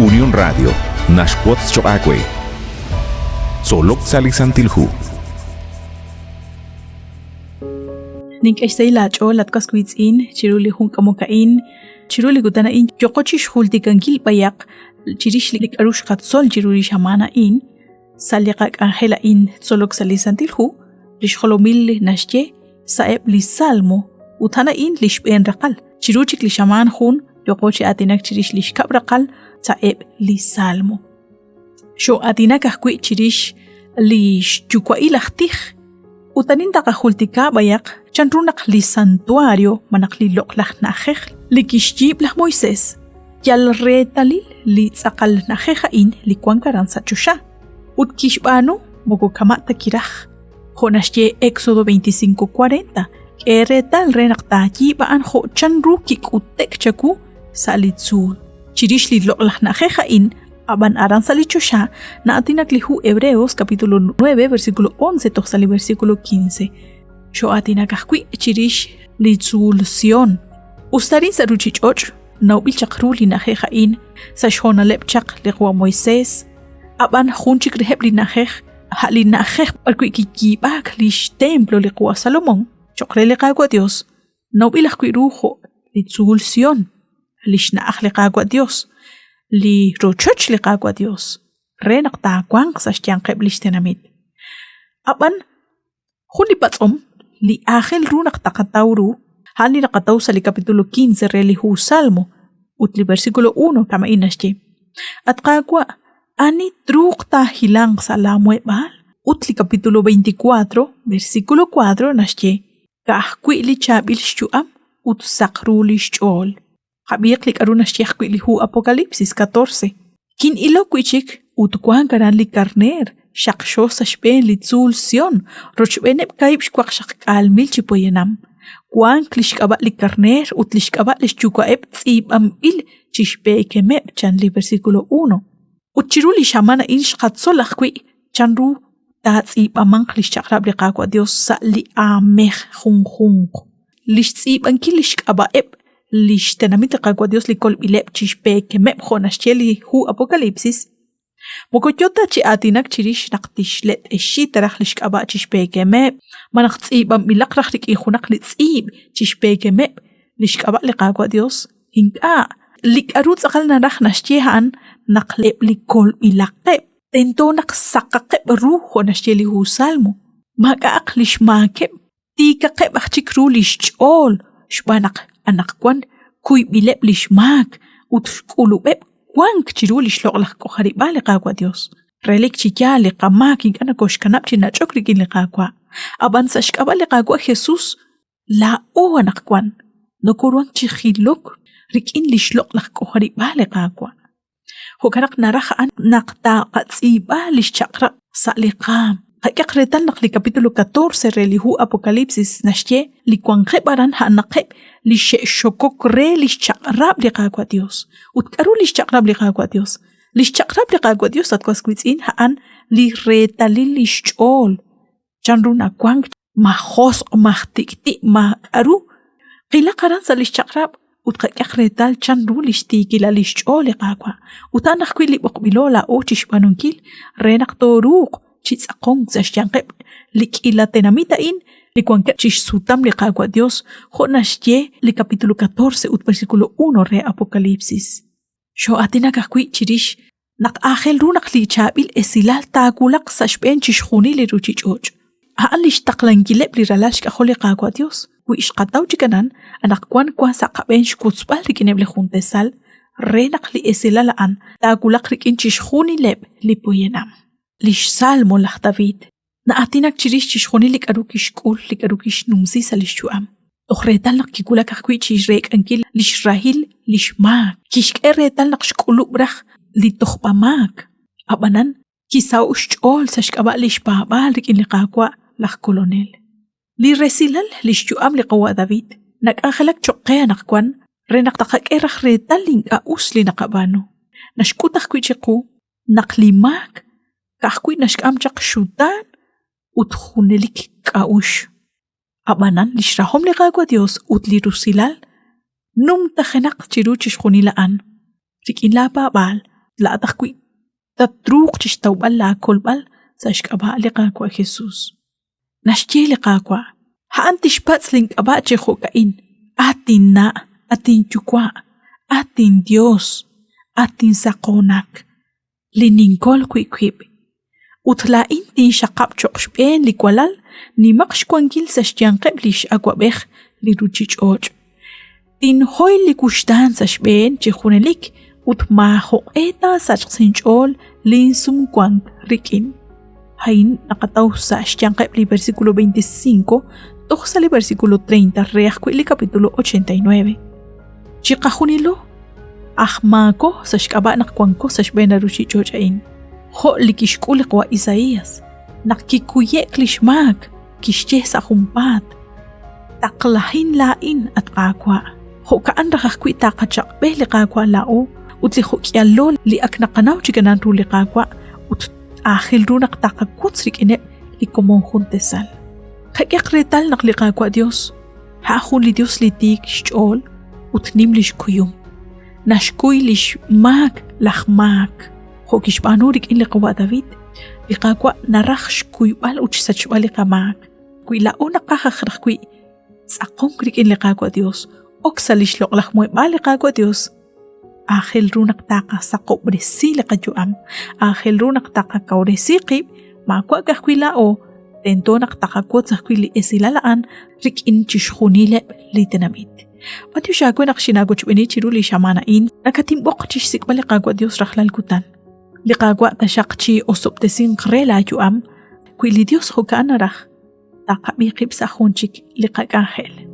Unión Radio naxwotz choq' aawe. Tzolok sa' li Santil Hu. Nink'e xsahil aach'ool at was wiitz'in chiru li jun k'amok a'in, chiru li kutan a'in yoqo chixjultikankil b'ayaq chirix li k'aru xqatzol chiru li xamaan a'in sa' li qak'anjel a'in tzolok sa' li Santil Hu, li xjolomil naxye sa'eb' li Salmo ut a'an a'in li xb'een raqal. Chiru chik li xamaan jun yoqo chi aatinak chirix li xkab' raqal sa'eb' li Salmo. Xoo'aatinak ajwi' chirix li xyuwa'il aj tij ut anin taqajultika b'ayaq chanru naq li santuario malaj li loq'laj na'ajej li kixyiib' laj Moisés yal reetalil li tz'aqal na'ajej a'in li wank aran sa' choxa ut kixb'aanu moko kama' ta kiraj jo' naxye Éxodo 25:40 k'e reetal re naq taayiib' a'an jo' chanru kik'ute'k chawu sa' li tzuul. Chirix li loq'laj na'ajej a'in, ab'an aran sa' li choxa, na'aatinak li hu Hebreos capítulo 9 versículo 11 toj sa' li versículo 15. Xoo'aatinak ajwi' chirix li tzuul Sion. Us arin sa' ruuchich'och' nawb'il chaq ru li na'ajej a'in sa' xhoonaleb' chaq li qawa' Moisés, ab'an jun chik reheb' li na'ajej a' li na'ajej b'arwi' kiyiib'aak li xtemplo li qawa' Salomón cho'q re li Qaawa' Yos Nawb'il ajwi' ru jo' li tzuul Sion, li xna'aj li Qaawa' Dios, li rochoch li Qaawa' Dios, re naq taawanq sa' xyanqeb' lix tenamit. A'b'an, jun li patz'om li aajel ru naq taqataw ru, a'an li naqataw sa' li capítulo 15 re li hu Salmo ut li versículo 1 kama'in naxye, At Qaawa', ani truuq taahilanq sa' laa muheb'aal? Ut li capítulo 24, versículo 4 naxye, ka'ajwi' li chaab'il xyu'am ut saq ru li xch'ool. Qab'iiq li k'aru naxye ajwi' li hu Apocalipsis 14. Kin'ilok wi' chik ut wank aran li karneer xaqxo sa' xb'een li tzuul Sión rochb'eeneb' kaahib' xwaqxaqk'aal mil chi poyanam. Wank li xk'ab'a' li karneer ut li xk'ab'a' li xyuwa'eb' tz'iib'anb'il chi xpeekemeb' chan li versículo 1. Ut chiru li xamaan a'in xqatzol ajwi' chanru taatz'iib'amanq li xchaq'rab' li Qaawa' Dios sa' li aamej junjunq. Li xtz'iib'ankil li xk'ab'a'eb' li xtenamit li Qaawa' Dios li kolb'ileb' chi xpeekemeb' jo' naxye li hu Apocalipsis, moko yo ta chi aatinak chirix naq tixlet'exi ta raj li xk'ab'a' chi xpeekemeb' malaj tz'iib'anb'ilaq raj rik'in junaq li tz'iib' chi xpeekemeb' li xk'ab'a' li Qaawa' Dios. Ink'a', li k'aru tz'aqal naraj naxye a'an naq eb' li kolb'ilaqeb' tento naq saqaqeb' ru jo' naxye li hu Salmo, maak'a'aq li xmaakeb', tiikaqeb' aj chik ru li xch'ool xb'aan naq anaqwan kuyb'ileb' li xmaak ut xk'ulub'eb' wank chiru li xloq'laj k'ojarib'aal li Qaawa' Dios. Relik chi yaal li qamaak ink'a' nokooxkanab' chi nach'ok rik'in li Qaawa', ab'an sa' xk'ab'a' li Qaawa' Jesus Laa'o anaqwan nokoruhank chi jilok rik'in li xloq'laj k'ojarib'aal li Qaawa'. Jo'kan naq naraj a'an naq taaqatz'iib'a li xchaq'rab' sa' li qaanm. Qak'ehaq reetal naq li capítulo 14 re li hu Apocalipsis naxye li wanqeb' aran a'anaqeb' li xe'xokok re li xchaq'rab' li Qaawa' Dios. Ut k'aru li xchaq'rab' li Qaawa' Dios? Li xchaq'rab' li Qaawa' Dios, at was wiitz'in, a'an li reetalil li xch'ool. Chanru nawank ma josq', ma tik'ti', ma k'aru. Qilaq aran sa' li xchaq'rab' ut qak'ehaq reetal chanru li xtiikilal li xch'ool li Qaawa' ut a'an ajwi' li b'oqb'ilo laa'o chi xb'aanunkil re naq tooruuq chi tz'aqonk sa' xyanqeb' li k'iila tenamit a'in li wankeb' chi xsutam li Qaawa' Dios jo' naxye li capítulo 14 ut versículo 1 re Apocalipsis. Xoo'aatinak ajwi' chirix naq aajel ru naq li chaab'il esilal taawulaq sa' xb'een chixjunil li ruuchich'och'. A'an li xtaqlankileb' li ralal xk'ajol li Qaawa' Dios. Wi xqataw chik anan, anaqwan wank sa' qab'een xwotzb'al rik'ineb' li juntesal re naq li esilal a'an taawulaq rik'in chixjunileb' li poyanam. Li xSalmo laj David na'aatinak chirix chixjunil li k'aru kixk'ul, li k'aru kixnumsi sa' li xyu'am. Toj reetal naq kiwulak ajwi' chi reek'ankil li xrahil li xmaak, kixk'e reetal naq xk'ulub' raj li tojb'amaak. Ab'anan, kisaho'k xch'ool sa' xk'ab'a' li xpaab'aal rik'in li Qaawa' laj Kolonel. Li resilal li xyu'am li qawa' David nak'anjelak cho'q qe anaqwan re naq taqak'e raj reetal li ink'a' us li naqab'aanu. Naxk'ut ajwi' chiqu naq li maak ka'ajwi' naxk'am chaq xutaan ut junelik k'a'uxl. Ab'anan li xrahom li Qaawa' Dios ut li rusilal numtajenaq chiru chixjunil a'an. Rik'in laa paab'aal. Laa'at ajwi' tatruuq chixtawb'al laa kolb'al sa' xk'ab'a' li Qaawa' Jesus. Naxye li Qaawa', a'an tixpatz' link'ab'a' chi jo'ka'in, At inna', at inyuwa', at inYos, at insaqoonak, li ninkol wi' wib'. Ut laa'in tinxaqab' cho'q xb'een li walal nimaq xwankil sa' xyanqeb' li x'awab'ej li ruuchich'och'. Tinhoy li wuxtaan sa' xb'een chi junelik ut maajoq'e taasachq sa' inch'ool linsumwank rik'in. A'in naqataw sa' xyanqeb' li versículo 25 toj sa' li versículo 30 re ajwi' li capítulo 89. Chiqajunilo aj maako sa' xk'ab'a' naq wanko sa' xb'een li ruuchich'och' a'in. Jo' li kixk'ul li qawa' Isaías, naq kikuye'k li xmaak, kixye sa' junpaat, Taqlahin laa'in, at Qaawa'. Jo'ka'an raj ajwi' taqachaq'b'e li Qaawa' laa'o ut li jo'k'ihalo li ak naqanaw chi kanan ru li Qaawa' ut aajel ru naq taqawotz rik'ineb' li komon jun tesal. Qak'ehaq reetal naq li Qaawa' Dios a'an jun li Dios li tiik xch'ool ut nim lix kuyum. Naxkuy lix maak laj maak, jo' kixb'aanu rik'in li qawa' David. Li Qaawa' naraj xkuyb'al ut xsachb'al li qamaak. Wi laa'o naqaj aj raj wi' tz'aqonk rik'in li Qaawa' Dios, ok sa' lix loq'laj muheb'aal li Qaawa' Dios, aajel ru naq taqasaqob'resi li qayu'am, aajel ru naq taqakawresi qib', maawa' ka'ajwi' laa'o, tento naq taqawotz ajwi' li esilal a'an rik'in chixjunileb' li tenamit. B'antiox aawe naq xinaawochb'eeni chiru li xamaan a'in, nakatinb'oq chixsik'b'al li Qaawa' Dios rajlal kutan. Li Qaawa' taxaq chi osob'tesinq re laa yu'am, wi li Dios jo'ka'an naraj, taqab'i qib' sa' jun chik li qak'anjel.